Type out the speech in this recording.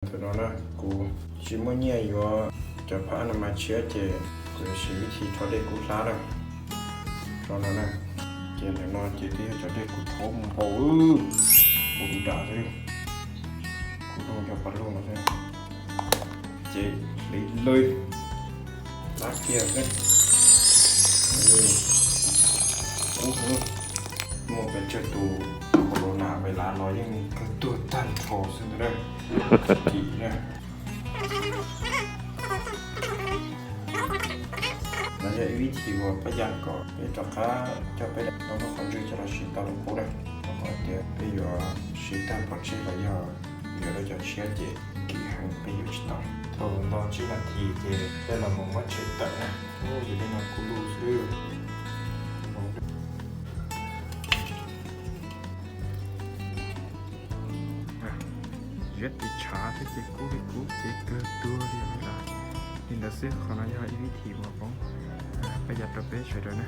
Ntawm no na, kuv tsis muaj nyiaj yuav cov phab anamais tshiab ces kuv yuav siv vib thi rho dej kub hlab na. Rho no na, ces ntawm no ces twb yog cov dej kuv thauj mus npau, kuv dam xwb, kuv rho cov pas lug no xwb. Ces hliv lawm, hlab kiag xwb. Ub, muaj pes tsawg tus corona virus los yeej kawg tuag tag nrho xwb ntag. Kim na. No yog ib vib thi uas pab ya kom peb rov qab coj peb daim nplooj qhov ntswg coj los siv tau rau qub na. Rau qhov tias peb yuav siv tag pov tseg los yog yuav rau cov tshiab ces kim heev peb yuav tsis tau. Thaum nto tsib nas this ces peb los mus muab tshem tawm na. Ub, yus li no kub lug xwb. Ziab tis tshav thiab ces kub li kub ces kawg tuag li lawm. Li ntawd xwb, qhov no yog ib vib thi uas pab ya rau peb sawv daws na.